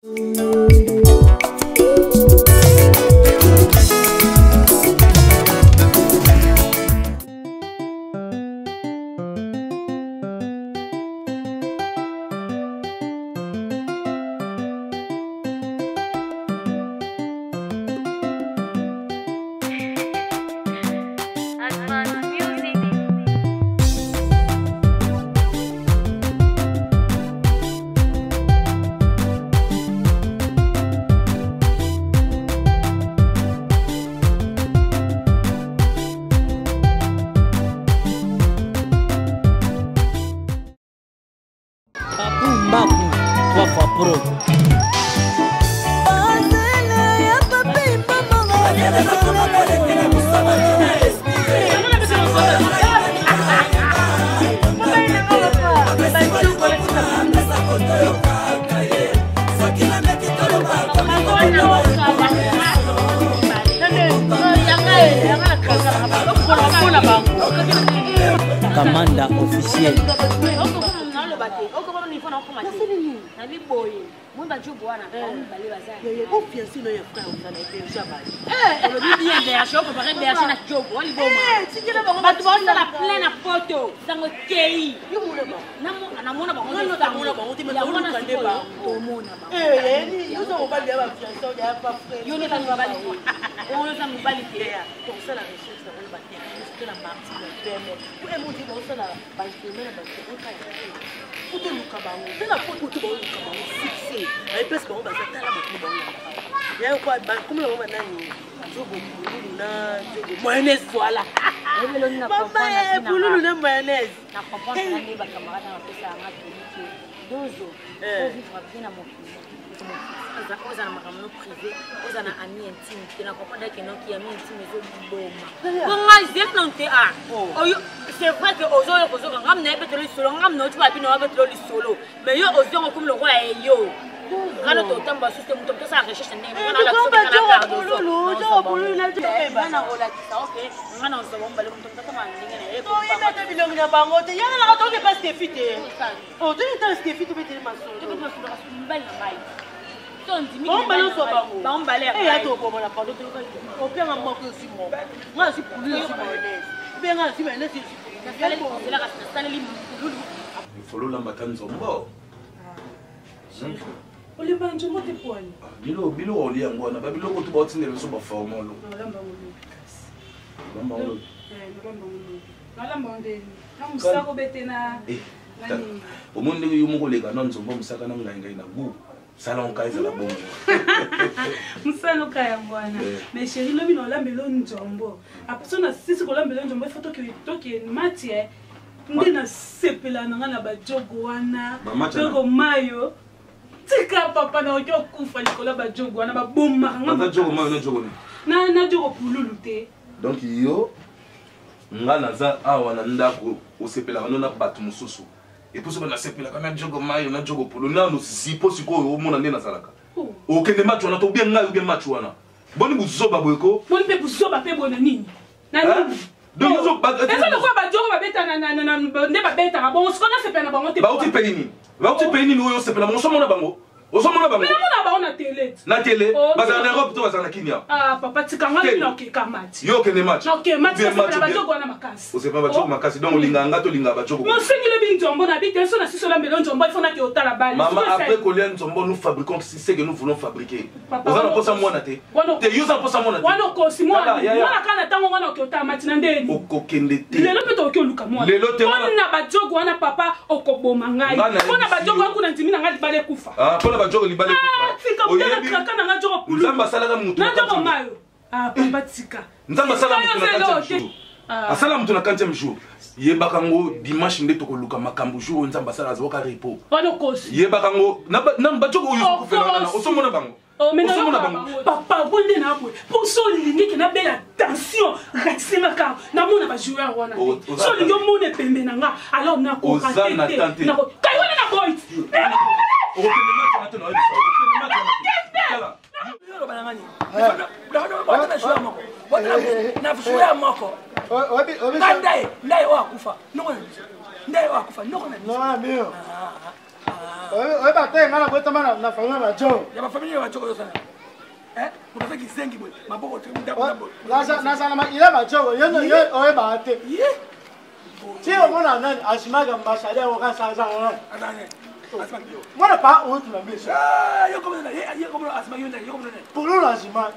Papu Mbaku, 3 fois pro. Kamanda officiel. Nabi boye moi bajobo wana mibale baza ofiansi no ya frère ozana epeja basi olobi bien berger oprépare berger na jobo tikela bango bato baosala plein na poto sango kei namona bango bango te tomona bango mobali ya bafiansi ya bafrère yo nota mobali oza mobali te tosala recherche na bango baterroriste na marti na peme po emondi baosala bainstrument na bato po toluka bango mpe na poto to baoluka bango succès bayepesi bango baza tala bato bango yayo kwa bakomela bango banani jogo pululu na jogo mayonnaise voilà mama pululu na mayonnaise na comprendre nde bacamarade na bapesa yanga toliki dozo vivre bien na mokili oza na makambo no privé oza na ami intime te na comprendre ke noki ami intime ezoboma po ngai zek nanu te a oyo c'est vrai que ozoyo kozoka ngam na ye betelo lisolo ngam na oti babino wa betelo lisolo mais yo ozongo komi lokola ye yo ngana totambola susu te moto tosala recherche ndenge nakolakisa oke nga na ozwa bombale moto motatama ndenge na ye toyebi ata bilongi na bango te yanga naka toke pa stefi te otoki tala stefi tobeteli masolo mibali na ngai bambale ozwa bango bambale ya toboma na pardon opianga moko ozwi moko nga azwi pululu ozwi mayonnaise mpe nga azwi mayonnaise ozwi nasaleli pululu ifolo olamba ata nzombo olemba nzombo te poani biloko biloko olia yango wana babiloko to baotindela biso baformolo nolamba yango lobi kasi olamba yango lobi nolamba yango lobi nolamba yango ndeni na mosaka obete na omoni ndenge yo moko oleka na nzombo mosaka na ngai ngai na gout salon ka ezala bongo mosala oka yango wana mais chéri lobi na olambela nzombo so na sisi kolambela nzombo ifo toke mati e nde nasepela na ngai na bajogo wana jogo mayo tika papa nakoki okufa likolo ya bajogo wana babomaka nga na jogo pululu te donc yo nga naza awa na ndako osepelaka no na bato mosusu epuis soki nasepelaka na jogo mayo na jogo polo nano zipo sikoyo omona nde nazalaka okende match wana to obie ngai obie match wana boni buzoba boye ko boni mpe buzoba mpe boye na nini na nini eza lokola bajogo babeta nde babetaka bongo sikoyo nasepela na bango te bauti pays nini bauti pays nini oyo osepela bango osomona bango ozomona bango namona bango na tele na tele bazala na europe to bazala na kinia ah papa tika nga nini okeka match yo okende match ok match osepela bajogo wana makasi osepela bajogo makasi donc olingaka nga to olingaka bajogo mosengeli bi nzombo na bi te so na siso olambela nzombo ifo nake otala bale mama après kolia nzombo nous fabriquons ce que nous voulons fabriquer oza na posa mwana te te yo oza na posa mwana te wana okosi mwana mwana kaka na ntango wana oke otala mati na ndeni okokende te lelo mpe tokoki oluka mwana lelo te mpona bajogo wana papa okoboma ngai mpona bajogo wana kuna ndimi na ngai libala ekufa mpona bajogo libala ekufa tika na ngai jogo pulu nzambe asalaka mutu na jogo mayo ah papa tika nzambe asala mutu na 4e jour asala moto na 4e jour yebaka ngo dimanche nde tokoluka makambo jour oyo nzambe asala azwaka repos yebaka ngo na bajoko oyo okufela osomona bango osomona bango papa bonde na boye mpo so olingi ke nabela tension rakisinga kaka namona bajoueur wana te so olingi omona epembe na nga alors nakoka te kai wana na boy okokende match wana te na oyebisa okokende match wana te oloba na ngani na joueur moko na joueur moko nga ndaye ndaye oyo akufa noko na biso ndaye oyo akufa noko na biso Oyeba te nga nabotama na famille ya bajogo. Ya bafamille ya bajogo ozosala. Moto aza kizengi boye maboko nazala makila bajogo yo oyebaka te. Ti omona nani asimaka mbasali yango kasazana nani. Mwana pa outi na biso. Pululu azima.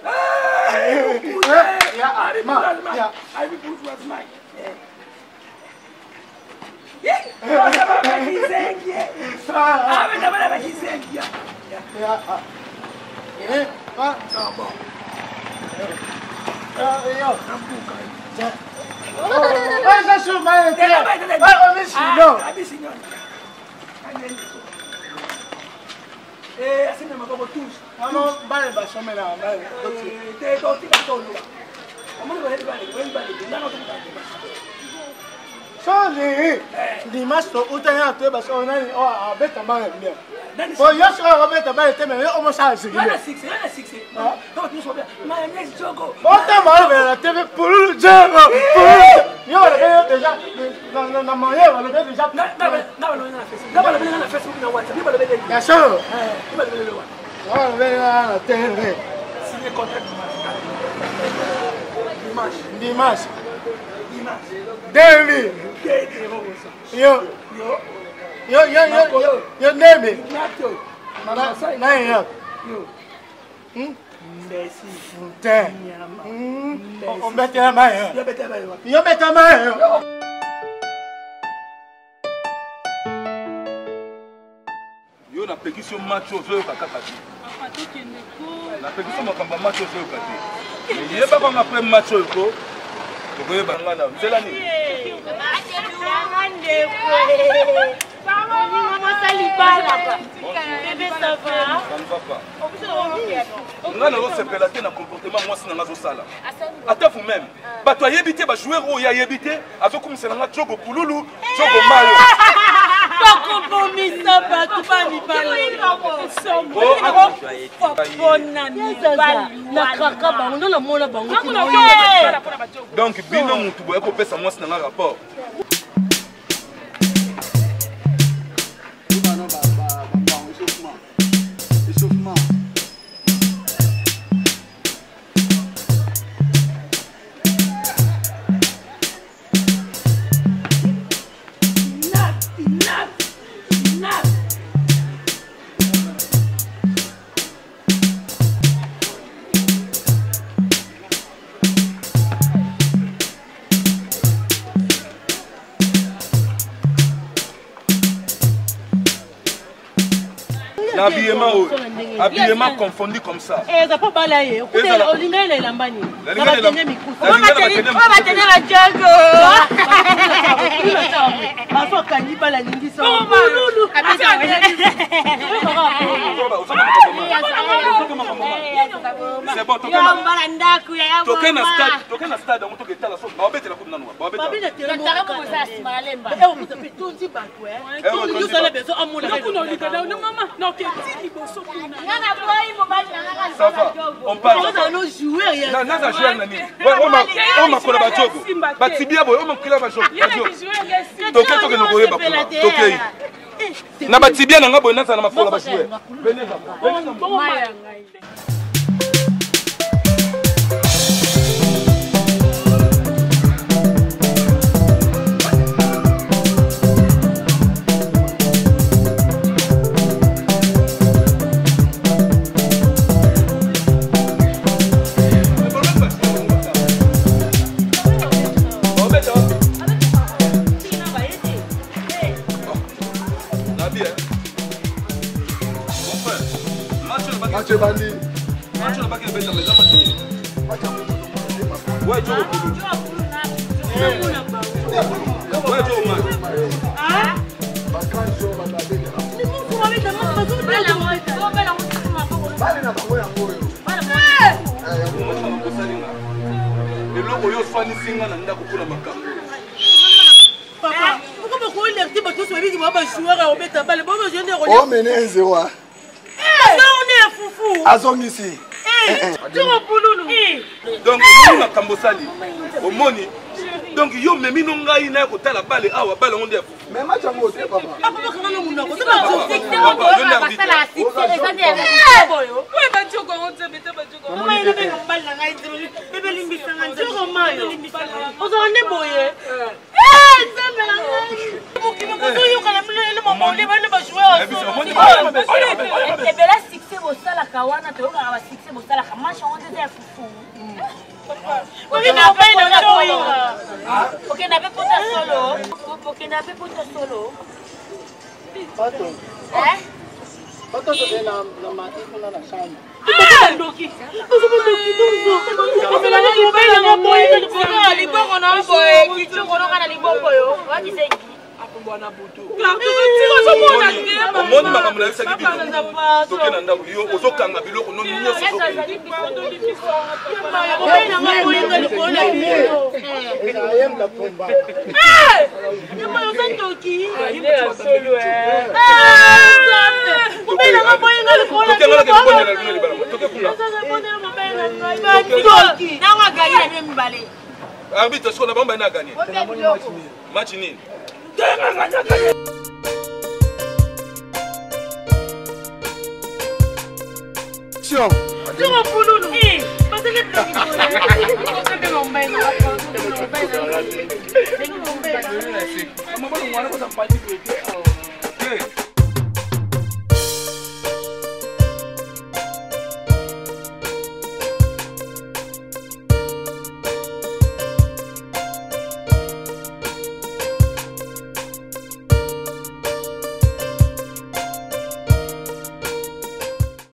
Soni dimanche toutani na toyeba so nani abeta bale bien po yo soki akobeta bale te me yo omosala zikilotamba olobela na tv pululu jengo pululu yo balobe yo deja na moye balobe deja ya solo balobela na tv dimanche 2000 yo yo yo yo yo 2000 na yo te obetela mayo yo beta mayo. Yo napekisi yo match ozoyoka kaka te. Napekisi yo makambo ya match ozoyoka te. Yebaka nga après match oyo ko tokoyeba nga na nzela nini. Nga nazosepela te na comportement mwasi na nga azosala. Ata vous même bato ayebi te bajoueur oyo ayebi te azokumisa na nga jogo pululu jogo mayo. Bakobomisa bato bamibali nakraka bango ndo namona bango. Donc bino mutu boya kopesa mwasi na nga rapport. Na habillement oyo, habillement confondu comme ça. Eza mpo bala ye olinga ye na elamba nini? Na batene mikusu bazo akangi bala alingisa. C'est bon, toke na stade, toke na stade yango toketala so baobetela kutu nanu. Tondi bato Ça va, on parle. Naza joueur na nini? Oyo makolo bajogo batibia boye, oyo makolo bajogo toke tokende koyeba kuna tokei na batibia na nga boye, naza na makolo bajoueur. Match ebandi. Match na baki ebeta mais match nini? Ouais, Jogo Pulu. Ouais, Jogo match. Bale na bango yango oyo. Eloko oyo oswanisi nga na ndako mpona makambo. Papa, pourquoi bokolerti bato nyonso babiki ba bajoueur ya kobeta bale bobajoueur nde omene 1-0. Fufu azongisi. Jogo pululu. Donc omoni makambo osali, omoni. Donc yo memi no ngai na kotala bale awa, bale yango nde ya fufu. Mais match yango te, papa. Ozala nde boye, Nzambe na ngai, mokili kozoyokana bino mabole bano bajoueur. Ebela succès bosalaka wana, toyokaka basuccès bosalaka, match yango nde eza ya fufu. Okenda mpe pota solo, okenda mpe pota solo. Bato tokende na mati kuna na chambre. Ndoki, liboko na boye, kitoko noka na liboko yo wakisengi. Omoni makambo nayebisaki bino, toke na ndako, yo ozokanga biloko no nyonso. Ezayemba pomba. Tokengalaka libondela bino libala, toke kuna. Nango agangi na bino mibale. Arbitre, sikoyo na bango bani aganye match nini? Action.